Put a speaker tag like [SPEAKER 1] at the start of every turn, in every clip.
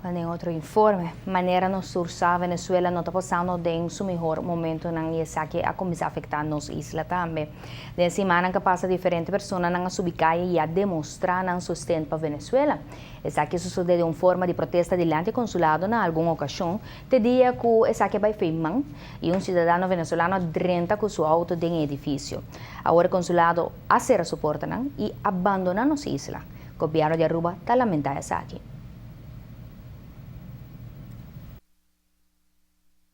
[SPEAKER 1] Den otro informe, manera nos tur sa Venezuela no ta pasando den su mihor momentonan y esaki a cuminsa afecta nos isla tambe. Den simannan cu a pasa diferente personanan a subi caye y a demostra nan sosten pa Venezuela. Esaki a sosode den un forma di protesta dilanti e consulado na algun ocasion te dia cu esaki a bay fey man y un ciudadano venezolano a drenta cu su auto den e edificio. Awor e consulado a cera su portanan y a bandona nos isla. Gobierno di Aruba ta lamenta esaki.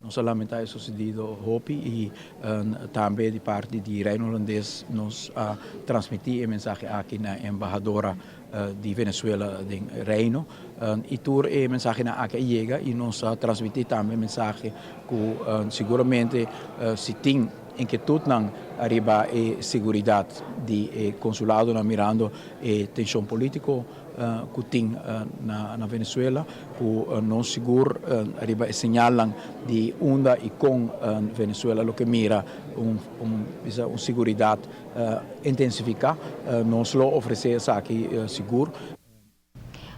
[SPEAKER 2] Nos a lamenta e sucedido hopi y tambe di parti di Reino Holandes nos a transmiti e mensahe aki na embahadora di Venezuela den Reino y tur e mensahenan aki a yega y nos a transmiti tambe e mensahe cu siguramente si tin inquietudnan ariba e seguridad di e consuladonan mirando e tension politico ku tin na Venezuela, ku no sigur riba e señalnan di unda i kon Venezuela lo ke mira un bisa un siguridat intensifiká. Nos lo ofresé esaki sigur.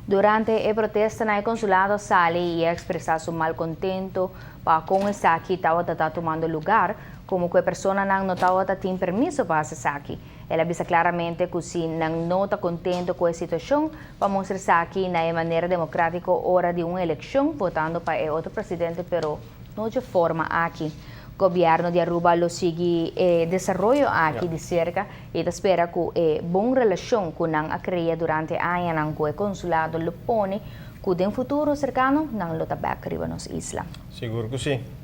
[SPEAKER 1] Durante e protestanan e konsulado a sali i a ekspresá su malkontento pa kon esaki tabata ta tumando lugar, komo ku e personanan no tabata tin permiso pa hasi esaki. El a bisa claramente cu si nan no ta contento cu e situacion, pa mustra esaki na e manera democratico ora di un eleccion, votando pa e otro presidente pero no dje forma aki. Gobierno di Aruba lo sigui e desaroyo aki di cerca y ta spera cu e bon relacion cu nan a crea durante añanan cu e consulado lo pone cu den futuro cercano nan lo ta bek riba nos isla.
[SPEAKER 3] Sigur cu si.